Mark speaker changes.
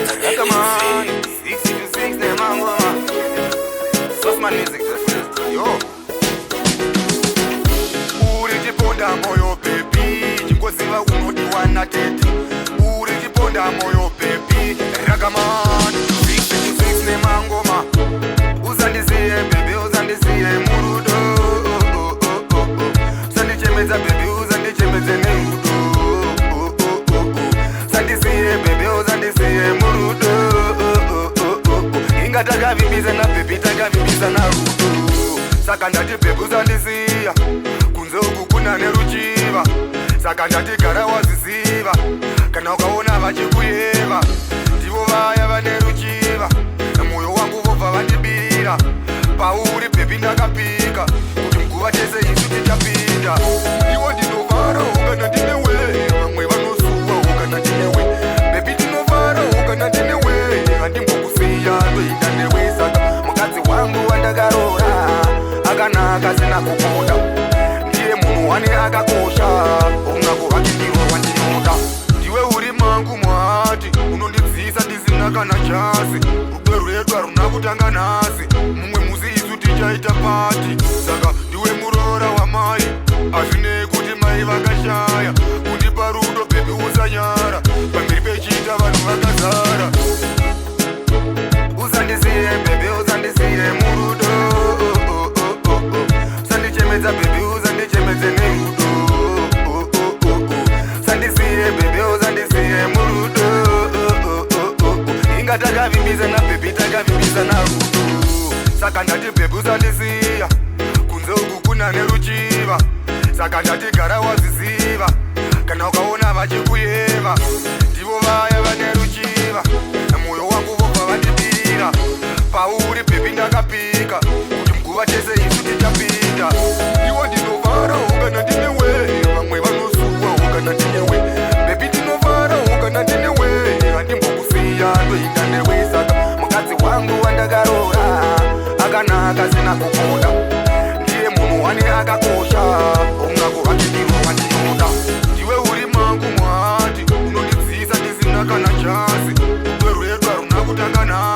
Speaker 1: Come on, 6 to 6 nemangoma. Sosman music to the fullest. Yo. Uri chiponda moyo baby, chingoziva unodiwa natete. Uri chiponda moyo baby, ragaman. 6 to 6 nemangoma. Usandisiye baby, usandisiye murudo. Oh, oh, oh, oh, oh. Usandichemedza baby, usandichemedze nerudo. Oh, oh, oh, oh. Usandisiye baby, usandisiye murudo. Oh, oh, oh, oh, oh. Inga takavimbisa na baby, takavimbisa na rudo. Saka ndati baby, usandisiya. Kunze uku kuna neruchiva. Saka ndati gara waziziva. Kana ukaona vachikuyeva, ndivo vaya vane ruchiva. Mwoyo wangu vobva vandibira. Pauri baby ndakapika kuti muguva tese isu tichapinda. Iwo ndinovarawo kana ndinewe, vamwe vanosuwawo kana ndinewe. Baby, ndinovarawo kana ndinewe, handimbokusiya, ndoenda newe. Saka mukadzi wangu wandakaroora akanaka sina kubuda, ndiye munhu wane akakosha, runako rwake ndirwo rwandinoda. Ndiwe uri mangu muheart, unondidzisa ndisina kana chasi. Rudo rwedu haruna kutanga nhasi, mumwe musi isu tichaita party. Saka ndiwe muroora wamai, hazvinei kuti mai vakashaya. Kundipa rudo baby, usanyara, pamberi pechiita vanhu vakazara. Usandisiye baby, usandisiye murudo. Oh, oh, oh, oh, oh. Usandichemedza baby, usandichemedze nerudo. Oh, oh, oh, oh. Usandisiye baby, usandisiye murudo. Oh, oh, oh, oh, oh. Inga takavimbisa na baby, takavimbisa na rudo. Saka ndati baby, usandisiya, kunze uku kuna neruchiva. Saka ndati gara waziziva, kana ukaona vachikuyeva, ndivo vaya vane ruchiva. Mwoyo wangu vobva vandibira. Pauri baby ndakapika kuti muguva tese isu tichapinda. Iwo ndinovarawo kana ndinewe, vamwe vanosuwawo kana ndinewe. Baby, ndinovarawo kana ndinewe, handimbokusiya, ndoenda newe. Saka mukadzi wangu wandakaroora akanaka sina kubuda, ndiye munhu wane akakosha, runako rwake ndirwo rwandinoda. Ndiwe uri mangu muheart, unondidzisa ndisina kana chasi. Rudo rwedu haruna kutanga nhasi.